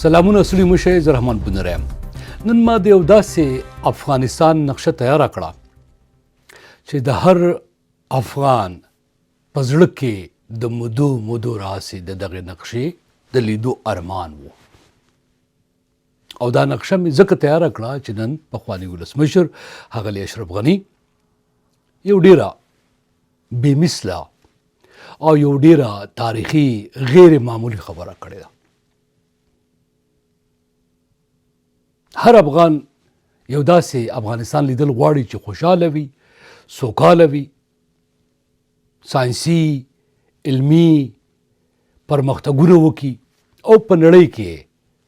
سلامونه ستړي مه شئ، زه رحمان بونیری یم. نن ما د یو داسې افغانستان نقشه تیاره کړه چې د هر افغان په زړه کې د مودو مودو راهسې د دغې نقشې د لیدو ارمان و. او دا نقشه مې ځکه تیاره کړه چې نن پخواني ولسمشر ښاغلي اشرف غني یو ډیره بې مثله او یو ډیره تاریخي غیر معمولي خبره کړې ده. هر افغان یو داسې افغانستان لیدل غواړي چې خوشاله وي، سوکاله وي، ساینسي، علمي پرمختګونه وکړي او په نړۍ کې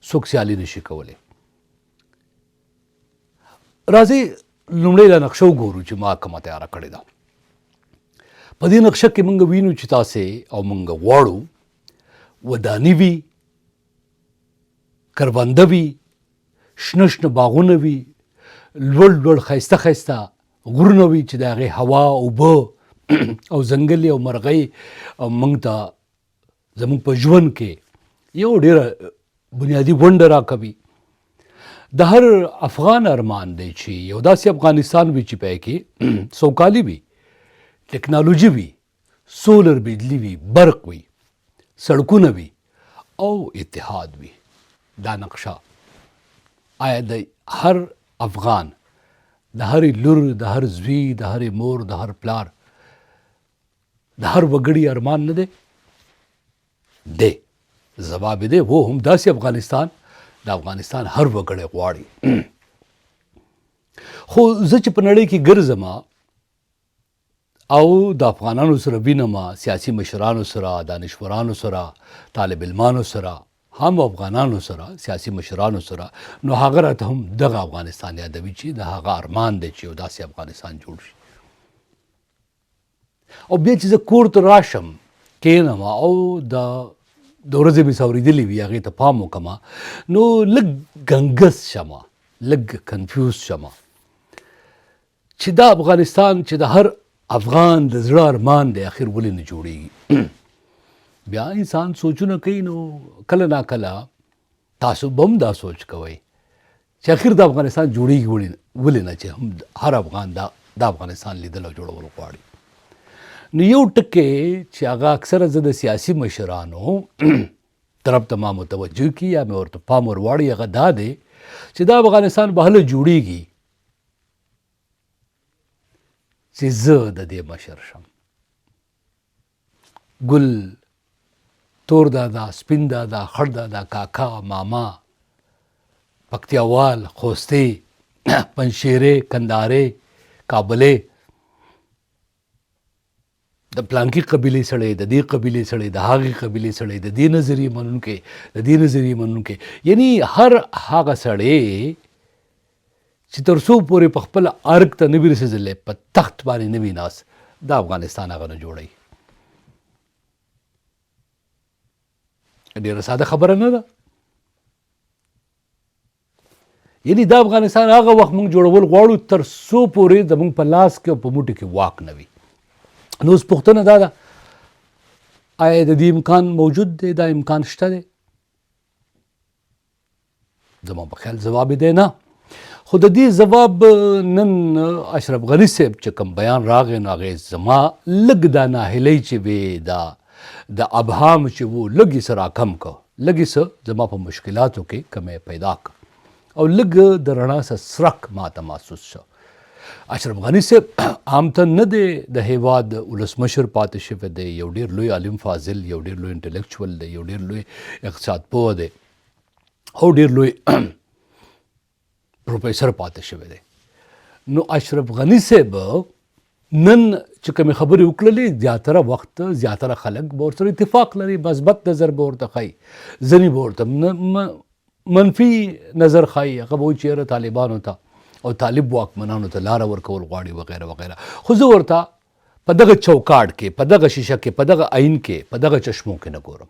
څوک سیالي نشي کولی. راځئ لومړی دا نقشه وګورو چې ما کومه تیاره کړې ده. په دې نقشه کې موږ وینو چې تاسې او موږ غواړو وداني وي، کرونده وي، شنه شنه باغونه وي، لوړ لوړ ښایسته ښایسته غرونه وي چې د هغې هوا، اوبه او ځنګلې او مرغۍ او موږ ته زموږ په ژوند کې یو ډیره بنیادي ونډه راکوي. د هر افغان ارمان دی چې یو داسې افغانستان وي چې پای کې سوکالي وي، ټکنالوژي وي، سولر بجلی وي، برق وي، سړکونه وي او اتحاد وي. دا نقشه آیا د هر افغان، د هرې لور، د هر زوی، د هرې مور، د هر پلار، د هر وګړي ارمان نه دی؟ دی. ځواب یې دی هو، هم داسې افغانستان د افغانستان هر وګړی غواړي. خو زه چې په نړۍ کې ګرځم او د افغانانو سره وینم، سیاسي مشرانو سره، دانشورانو سره، طالب علمانو سره، هم افغانانو سره، سیاسي مشرانو سره، نو هغه راته هم دغه افغانستان یادوي چې د هغه ارمان دی چې یو داسې افغانستان جوړ شي. او بیا چې زه کور ته راشم، کینم او د د ورځې مې څه اورېدلي وي هغې ته پام وکړم، نو لږ ګنګس شم، لږ کنفیوز شم چې دا افغانستان چې د هر افغان د زړه ارمان دی اخر ولې نه جوړېږي؟ بیا انسان سوچونه کوي، نو کله نا کله تاسو به هم دا سوچ کوئ چې اخر د افغانستان جوړیږي ولې نه، چې هم هر افغان دا د افغانستان لیدل او جوړول غواړي. نو یو ټکی چې هغه اکثره زه د سیاسي مشرانو طرف ته ما متوجه کی یا مې ورته پام ورواړي، هغه دا دی چې دا افغانستان به هله جوړیږي چې زه د دې مشر شم. ګل، تور دادا، سپین دادا، خړ دادا، کاکا، ماما، پکتیاوال، خوستی، پنجشیری، کندهاری، کابلی، د پلانکی قبیلې سړی، د دې قبیلې سړی، د هغې قبیلې سړی، د دې نظریې منونکی، د دې نظریې منونکی، یعنی هر هغه سړی چې تر څو پورې په خپل ارګ ته نه وي رسېدلی، په تخت باندې نه وي ناست، د افغانستان هغه نه جوړوي. ډېره ساده خبره نه ده. یعنی دا افغانستان هغه وخت موږ جوړول غواړو تر څو پورې زموږ په لاس کې او په موټي کې واک نه وي. نو اوس پوښتنه دا ده، آیا د دې امکان موجود دی؟ دا امکان شته دی؟ زما په خیال ځواب دی نه. خو د دې ځواب نن اشرف غني صاحب چې کوم بیان راغی، نو هغې زما لږ دا ناهیلۍ چې وې، دا د ابهام چې وو، لږ یې څه راکم که، لږ یې څه زما په مشکلاتو کې کمی پیدا که او لږ د رڼا څه څرک ماته محسوس شو. اشرف غني صاحب عام تن نه دی، د هیواد ولسمشر پاتې شوی دی، یو ډیر لوی عالم فاضل، یو ډیر لوی انټلیکچوال دی، یو ډیر لوی اقتصاد پوه دی او ډیر لوی پروفیسور پاتې شوی دی. نو اشرف غني صاحب نن چې کومې خبرې وکړلې، زیاتره وخت زیاتره خلک به ورسره اتفاق لري، مثبت نظر به ورته ښایي، ځینې به ورته منفي نظر ښایي، هغه به وایي چې یاره طالبانو ته او طالب واکمنانو ته لاره ورکول غواړي وغیره وغیره. خو زه ورته په دغه چوکاټ کې، په دغه شیشه کې، په دغه عین کې، په دغه چشمو کې نه ګورم.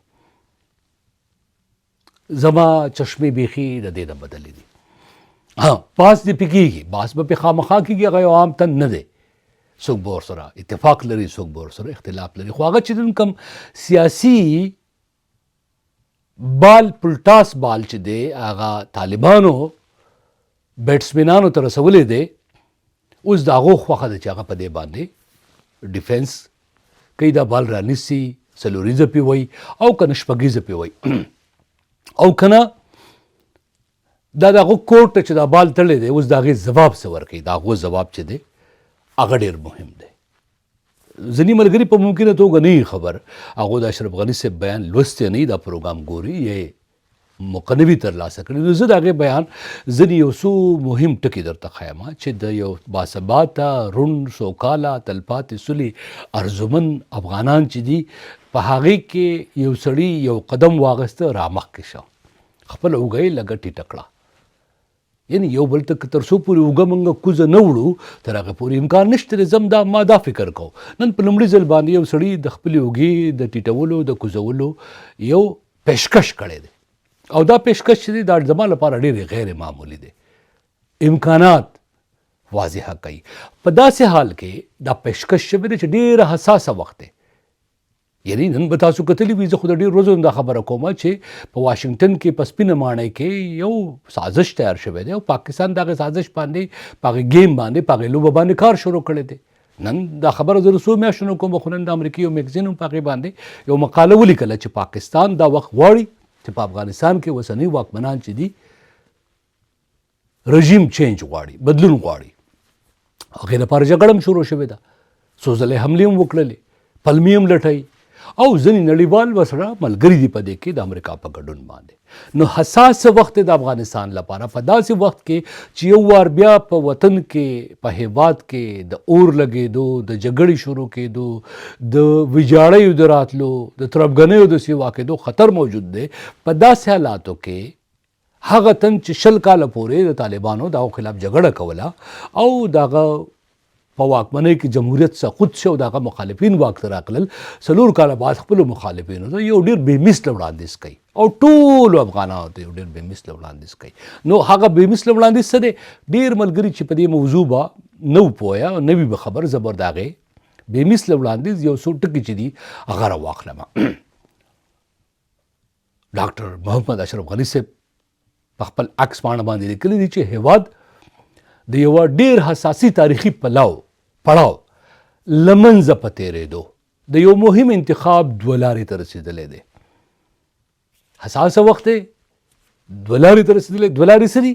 زما چشمې بیخي د دې نه بدلې دي. ها، باس دې پې کېږي، باس به پې خامخا کېږي، هغه یو عام تن نه دی، څوک به ورسره اتفاق لري، څوک به ورسره اختلاف لري، خو هغه چې نن کوم سیاسي بال پلټاس بال چې دی هغه طالبانو بیټسمینانو ته رسولی دی. اوس د هغو خوښه ده چې هغه په دې باندې ډیفنس کوي، دا بال رانیسي، څلوریزه پې وایي او که نه شپږیزه پې وایي، او که نه دا د هغو کورټ ته چې دا بال تړلی دی اوس د هغې ځواب څه ورکوي. د هغو ځواب چې دی هغه ډېر مهم دی. ځینې ملګري په ممکنه توګه نه خبر، هغو د اشرف غني صاحب بیان لوستی نه، دا پروګرام ګوري یې موقع نه وي ترلاسه کړې. نو زه د هغې بیان ځینې یو څو مهم ټکي درته ښایم چې د یو باثباته، روڼ، سوکاله، تلپاتې سولې ارزومن افغانان چې دي په هغې کې یو سړي یو قدم واخیسته، رامخکې شه، خپله اوږه یې لږه ټیټه کړه. یعنی یو بل ته تر څو پورې اوږه مونږ کوزه نه وړو تر هغه پورې امکان نشته دی. زم دا ما دا فکر کوو نن په لومړي ځل باندې یو سړي د خپلې اوږې د ټیټولو د کوزولو یو پیشکش کړی دی، او دا پیشکش چې دی دا زما لپاره ډېر غیر معمولي دی. امکانات واضح کوي. په داسې حال کې دا پیشکش شوی دی چې ډېره حساسه وخت دی. یعنی نن به تاسو کتلی وي، زه خو د ډېر ورځو دا خبره کوم چې په واشنګټن کې په سپینه ماڼۍ کې یو سازش تیار شوی دی او پاکستان دغه سازش باندې په هغه ګیم باندې په هغې لوبه باندې کار شروع کړی دی. نن دا خبره زه د څو میاشتو نه کوم، خو نن د امریکې یو میګزین هم په هغې باندې یو مقاله ولیکله چې پاکستان دا وخت غواړي چې په افغانستان کې اوسني واکمنان چې دي رژیم چینج غواړي، بدلون غواړي. هغې لپاره جګړه هم شروع شوې ده، څو ځلې حملې هم وکړلې، پلمې هم لټوي، او ځینې نړیوال ورسره ملګري دي په دې کې د امریکا په ګډون باندې. نو حساس وخت دی د افغانستان لپاره، په داسې وخت کې چې یو وار بیا په وطن کې په هیواد کې د اور لګېدو، د جګړې شروع کېدو، د ویجاړیو د راتلو، د تربګنیو د سیوا کېدو خطر موجود دی. په داسې حالاتو کې هغه تن چې 20 کاله پورې د طالبانو د هغو خلاف جګړه کوله او د هغه په واکمنۍ کې جمهوریت سقوط شو او د هغه مخالفین واک ته راغلل، 4 کاله بعد خپلو مخالفینو ته یو ډېر بې مثله وړاندیز کوي او ټولو افغانانو ته یو ډېر بې مثله وړاندیز کوي. نو هغه بې مثله وړاندیز څه دی؟ ډېر ملګري چې په دې موضوع به نه وو پوه او نه وي به خبر، زه به د هغې بې مثله وړاندیز یو څو ټکي چې دي هغه راواخلم. ډاکټر محمد اشرف غني صاحب په خپل عکس پاڼه باندې لیکلي دي چې هیواد د یوه ډیر حساسي تاریخي پړاو له منځه په تېرېدو د یو مهم انتخاب دوه لارې ته رسېدلی دی. حساسه وخت دی، دوه لارې ته رسېدلی. دوه لارې څه دي؟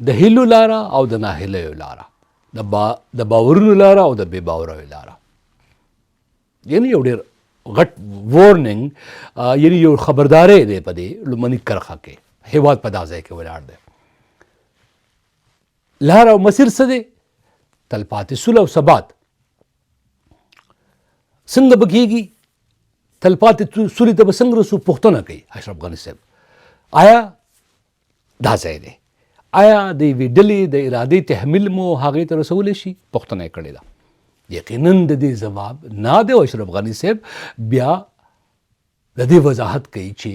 د هیلو لاره او د ناهیلیو لاره، د باورونو لاره او د بې باوریو لاره. یعنی یو ډیر غټ وارننګ، یعنی یو خبرداری دی په دې لومړني کرښه کې هیواد په دا ځای کې ولاړ دی. لار او مسیر څه دی؟ تلپاتې سوله او ثبات څنګه به کېږي؟ تلپاتې سولې ته به څنګه رسو؟ پوښتنه کوي اشرف غني صاحب. آیا دا ځای دی؟ آیا د یوې ډلې د ارادې تحمیل مو هغې ته رسولی شي؟ پوښتنه یې کړې ده. یقینا د دې ځواب نه دی او اشرف غني صاحب بیا د دې وضاحت کوي چې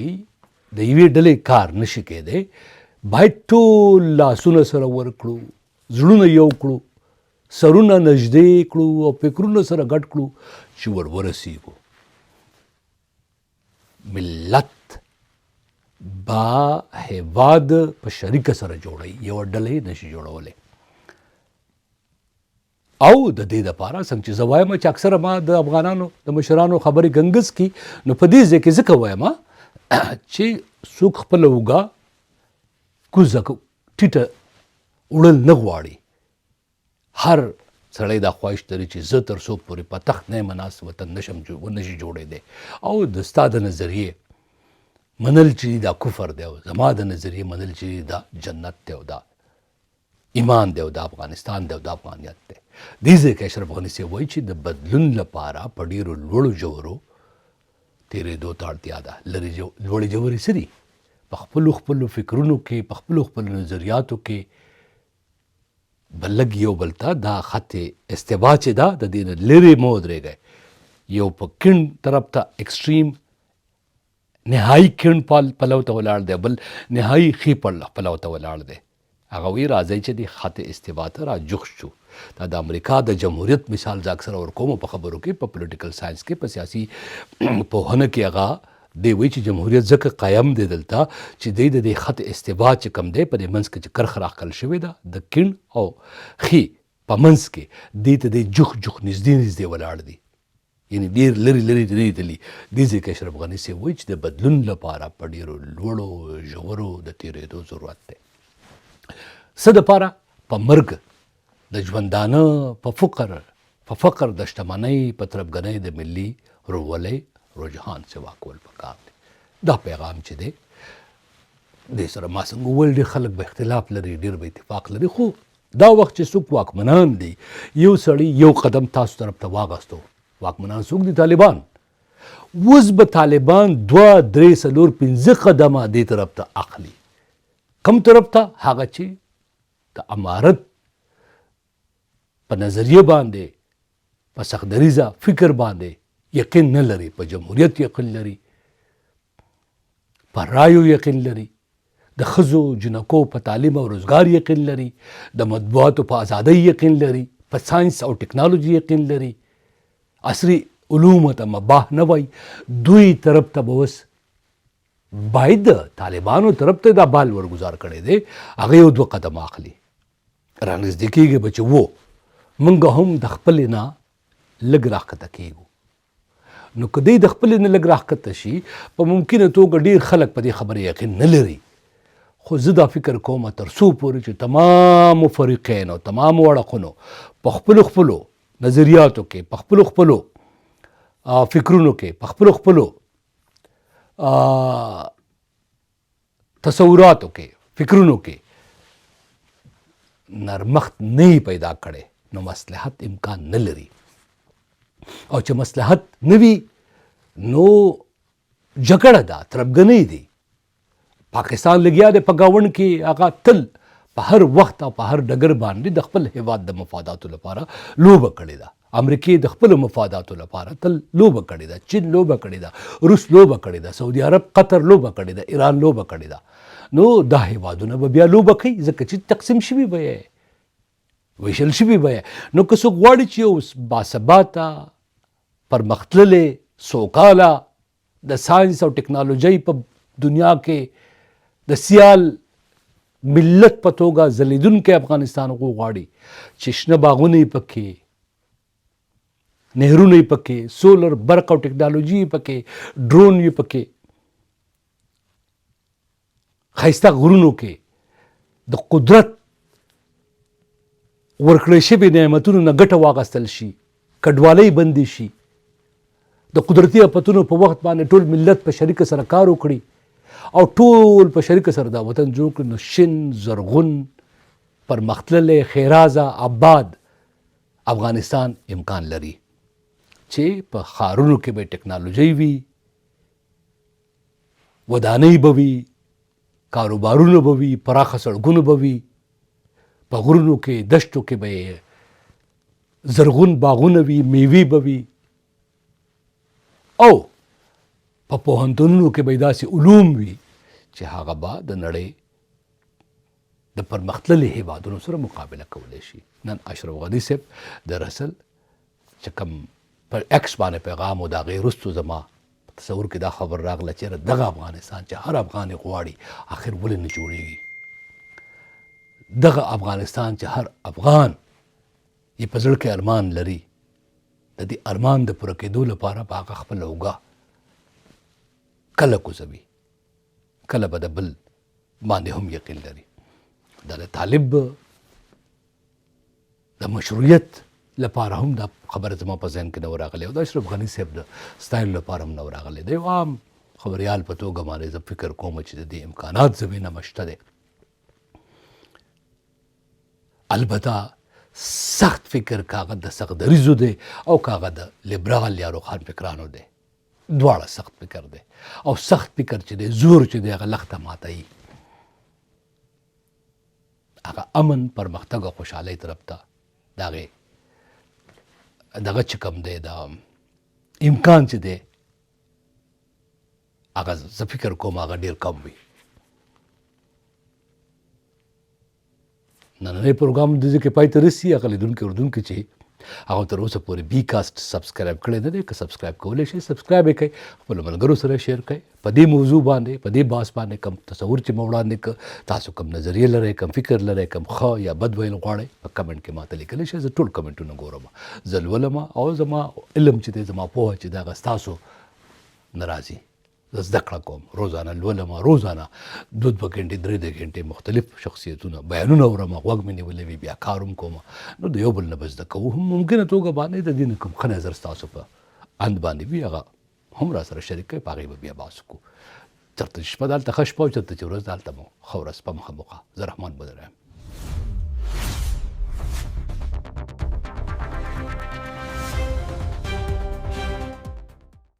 د یوې ډلې کار نشي کېدی، باید ټول لاسونه سره ورکړو، زړونه یو کړو، سرونه نږدې کړو او فکرونه سره ګډ کړو چې ور ورسیږو. ملت با هیواد په شریکه سره جوړوي، یوه ډله یې نشي جوړولی. او د دې لپاره څنګه چې زه وایم چې اکثره ما د افغانانو د مشرانو خبرې ګنګس کی، نو په دې ځای کې ځکه وایم چې څوک خپله اوږه کوزه ټیټه وړل نه غواړي. هر سړی دا خواهش لري چې زه تر څو پورې په تخت نه یم ناست وطن نشم نشي جوړېدی، او د ستا د نظریې منل چې دا کفر دی او زما د نظریې منل چې دا جنت دی او دا ایمان دی او دا افغانستان دی او دا افغانیت دی. دې ځای کې اشرف غني صاحب وایي چې د بدلون لپاره په ډېرو لوړو ژورو تېرېدو ته اړتیا ده. لرې لوړې ژورې څه دي؟ په خپلو خپلو فکرونو کې، په خپلو خپلو نظریاتو کې به لږ یو بل ته دا خط استوا چې ده د دې نه لرې مه ودرېږئ. یو په کیڼ طرف ته اکسټریم نهایي کیڼ پلو ته ولاړ دی، بل نهایي ښي پلو ته ولاړ دی. هغه وایي راځئ چې دې خط استوا ته را جوخت شو. دا د امریکا د جمهوریت مثال زه اکثره ورکوم په خبرو کې، په پولیټیکل ساینس کې، په سیاسي پوهنه کې هغه دی وایي چې جمهوریت ځکه قایم دی دلته چې دی د دې خط استوا چې کوم دی، په دې منځ کې چې کرښه راښکل شوې ده د کیڼ او ښي په منځ کې، دې ته دی جوخت جوخت نږدې نږدې ولاړ دي، یعنی ډیر لرې لرې نه دي تللي. دې ځای کې اشرف غني صاحب وایي چې د بدلون لپاره په ډیرو لوړو ژورو د تیریدو ضرورت دی. څه دپاره؟ په مرګ د ژوندانه، په فقر، په فقر د شتمنۍ، په تربګنۍ د ملي ورورولۍ رجحان سوا کول پکار دی. دا پیغام چې دی، دې سره ما څنګه وویل، ډېر خلک به اختلاف لري، ډېر به اتفاق لري، خو دا وخت چې څوک واکمنان دي، یو سړي یو قدم تاسو طرف ته واغستو، واکمنان څوک دي؟ طالبان. اوس به طالبان 2، 3، 4، 5 قدمه دې طرف ته اخلي. کوم طرف ته؟ هغه چې د امارت په نظریه باندې، په سخت دریځه فکر باندې یقین نه لري، په جمهوریت یقین لري، په رایو یقین لري، د ښځو جنکو په تعلیم او روزګار یقین لري، د مطبوعاتو په ازادۍ یقین لري، په ساينس او ټکنالوژي یقین لري، عصري علومو ته مباح نه وایي، دوی طرف ته به اوس باید طالبانو طرف ته دا بال ورګزار کړی دی، هغه یو دوه قدم اخلي، رانږدې کېږي به چې وو موږ هم د خپلې نه لږ راښکته کېږو. نو که دی د خپلې نه لږ راښکته شي، په ممکنه توګه ډېر خلک په دې خبره یقین نه لري، خو زه دا فکر کوم تر څو پورې چې تمامو فریقینو، تمامو اړخونو په خپلو خپلو نظریاتو کې، په خپلو خپلو فکرونو کې، په خپلو خپلو تصوراتو کې، فکرونو کې نرمښت نه پیدا کړي، نو مصلحت امکان نه لري. او چې مصلحت نه وي نو جګړه ده، تربګنۍ دي. پاکستان لګیا دی په ګاونډ کې، هغه تل په هر وخت او په هر ډګر باندې د خپل هیواد د مفاداتو لپاره لوبه کړې ده. امریکې د خپلو مفاداتو لپاره تل لوبه کړې ده، چین لوبه کړې ده، روس لوبه کړې ده، سعودي عرب، قطر لوبه کړې ده، ایران لوبه کړې ده. نو دا هیوادونه به بیا لوبه کوي، ځکه چې تقسیم شوي به یې، ویشل شوي به یې. نو که څوک غواړي چې یو باثباته، پرمختللی، سوکاله، د ساينس او ټکنالوژۍ په دنیا کې د سیال ملت په توګه ځلیدونکی افغانستان وغواړي چې شنه باغونه یې پکې، نهرونه یې پکې، سولر برق او ټکنالوژي یې پکې، ډرون یې پکې، ښایسته غرونو کې د قدرت ورکړی شوي نعمتونو نه ګټه واغستل شي، کډوالۍ بندې شي، د قدرتي افتونو په وخت باندې ټول ملت په شریکه سره کار وکړي او ټول په شریکه سره دا وطن جوړ کړي، نو شین، زرغون، پرمختللی، ښېرازه، آباد افغانستان امکان لري چې په ښارونو کې به ټکنالوژي وي، ودانۍ به وي، کاروبارونه به وي، پراخه سړکونه به وي، په غرونو کې، دشتو کې به یې زرغون باغونه وي، میوې به وي، او په پوهنتونونو کې به داسې علوم وي چې هغه به د نړۍ د پرمختللي هیوادونو سره مقابله کولی شي. نن اشرف غني صاحب د رسل چې کوم پر ایکس باندې پیغام و، د هغې وروسته زما په تصور کې دا خبر راغله چې دغه افغانستان چې هر افغان یې غواړي اخر ولې نه جوړیږي؟ دغه افغانستان چې هر افغان یې په زړه کې ارمان لري، د دې ارمان د پوره کېدو لپاره به هغه خپله اوږه کله کوزوي، کله به د بل باندې هم یقین لري. دا د طالب د مشروعیت لپاره هم دا خبره زما په ذهن کې نه وراغلې او د اشرف غني صاحب د ستایلو لپاره هم نه وراغلې. د یو عام خبریال په توګه باندې زه فکر کوم چې د دې امکانات زمینه مشته دی. البته سخت فکر کاغه د سخت دریځو دی او کاغه د لیبرال یا روښان فکرانو دی، دواړه سخت فکر دی. او سخت فکر چې دی، زور چې دی، هغه لخته ماتوي، هغه امن، پرمختګ او خوشحالۍ طرف ته د هغې دغه چې کوم دی، دا امکان چې دی، هغه زه فکر کوم هغه ډیر کم وي. نننی پروګرام د دې کې پای ته رسي. هغه لیدونکي اورېدونکي چې هغه تر اوسه پورې بی کاست سبسکرایب کړی نه دی، که سبسکرایب کولی شئ سبسکرایب یې کړئ، خپلو ملګرو سره شیر کړئ. په دې موضوع باندې، په دې بحث باندې کوم تصور چې ما وړاندې کړ، تاسو کوم نظریه لرئ، کوم فکر لرئ، کوم ښه یا بد ویل غواړئ، په کمنټ کې ماته لیکلی شئ. زه ټول کمنټونه ګورم، زه لولم، او زما علم چې دی، زما پوهه چې ده، هغه ستاسو نه راځي. زه زده کړه کوم، روزانه لولم، روزانه دوه دوه ګنټې، درې درې ګنټې مختلف شخصیتونه بیانونه اورم، غوږ مې نیولی وي، بیا کار هم کوم. نو د یو بل نه به زده کوو هم. ممکنه توګه باندې د دې نه کوم ښه نظر ستاسو په اند باندې وي، هغه هم را سره شریک کړئ، په هغې به بیا بحث وکړو. چېرته چې شپه ده هلته ښه شپه، او چېرته چې ورځ ده هلته مو ښه ورځ. په مخه موقع، زه رحمان بدر یم.